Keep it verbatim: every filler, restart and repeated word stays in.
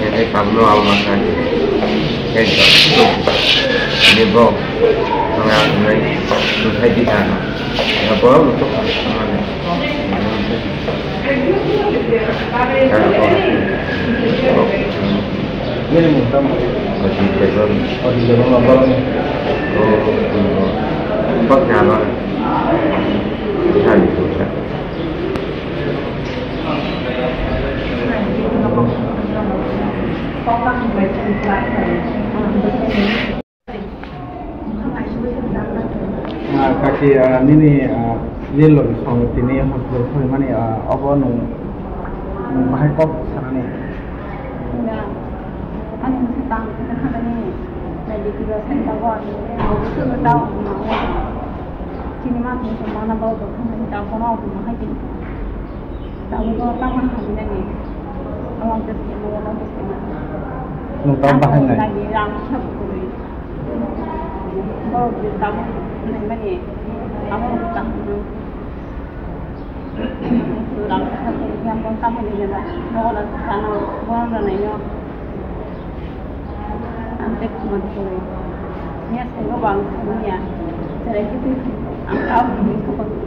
khe tabukno alma kha. Khe ni bo thangna hwnwi bwthai di kha. Borok rok to kha thangmani. Ah, kaki, ah, nini, ah, lilo ni song tini hostel khoi mani, ah, obo nung, nung bahai kok sanani. Ani musi tang kena kena ni, na di kira sen tago ani, na di kira tago na. Chini ma musi mana bau do kena ni tago na, aku mahai di. Tabukno tamo hamjani. Omo tei temo, omo tei temo. Nwng tamo bahai nai? Lagi rang sab kwrwi. Borok je tamo naimani, amo tamo. Rang sab kwrwi, yang bon tamo ni jana. Nogo rang sano, bon rang naino. Ang tei khumani kwrwi. Nya senggo bang saniya. Cherai kitu ang tamo ni kwrwi.